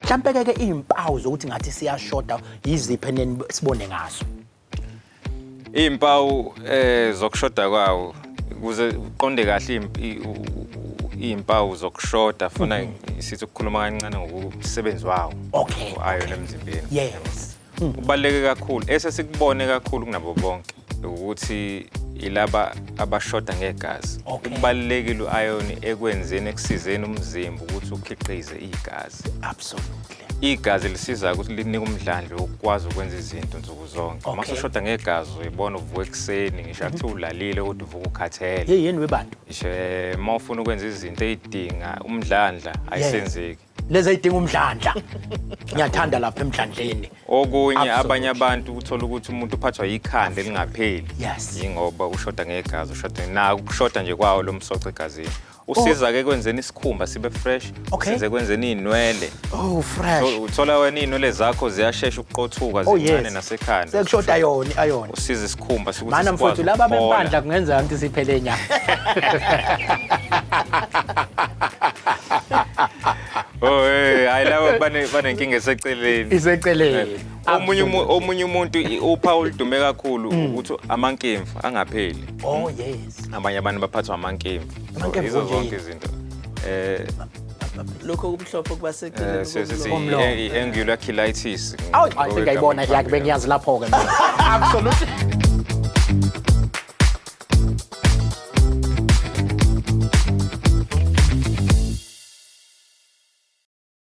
Mhlampe ke izimpawu zokuthi ngathi siyashoda yiziphi eneni sibone ngazo? Izimpawu zokushoda kwawo, ukuze uqonde kahle izimpawu zokushoda, funa sithi ukukhuluma kancane ngokumsebenzi wawo. U-iron emzimbeni. Ubaluleke kakhulu, esesikubone kakhulu kunabo bonke ukuthi ilaba abashoda ngegazi. Kubalulekile u-iron ekwenzeni, ekusizeni umzimba ukuthi ukhiqize igazi. Igazi lisiza ukuthi linike umdlandla wokukwazi ukwenza izinto nsuku zonke. Uma ushoda ngegazi uyibona uvuka ekuseni, ngisho akuthiwa ulalile kodwa uvuka ukhathele. Hey, yini webantu? Ngisho uma ufuna ukwenza izinto ey'dinga umdlandla ayisenzeki. Lezi ey'dinga umdlandla. Ngiyathanda lapha emdlandleni. Okunye abanye abantu uthola ukuthi umuntu uphathwa yikhanda elingapheli. Yingoba ushoda ngegazi, ushoda nako ukushoda nje kwawo lo msoco egazini. Usiza ke kwenzeni isikhumba sibe fresh, usize kwenzeni iy'nwele. Oh, fresh. Uthola wena iy'nwele zakho ziyashesha ukuqothuka zincane nasekhanda. Sekushoda yona i-iron. Usiza isikhumba sikuthi Mana sikwazi mfowethu, laba ukuphola. bempandla kungenzeka ukuthi siphele nya. Oh, hey, hayi laba banenkinga eseceleni. Iseceleni. Omunye umuntu uphawu oludume kakhulu ukuthi amankemfu angapheli. Oh yes. Abanye abantu baphathwa amankemfu. So, Amankemfu yizo nje. zonke izinto. Lokho kumhlophe kuba seceleni Sithi komlomo. I-angular cheilitis. Awu, sengiyayibona yakhe, bengiyazi lapho ke mina. Absolutely.